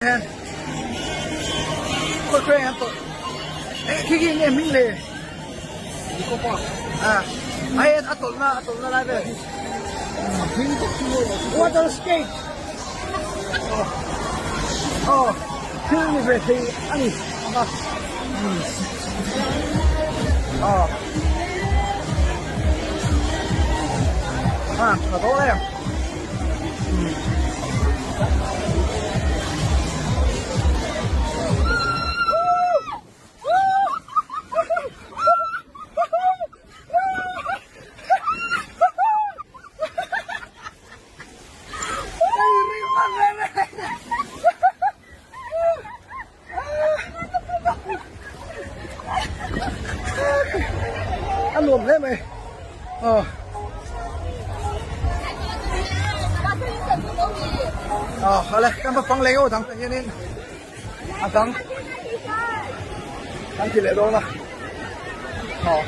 Hian khawi khawi an tawlh eh khi khi nge hming le ah ai a tawlh na a tawlh na lai vel water skate aw thil ni ve thei a ni ang a aw ah a dawn em. A nuam hle mai aw. Aw hale kan va fang leh ngawt ang hianin a dang kan ti leh dawn a aw.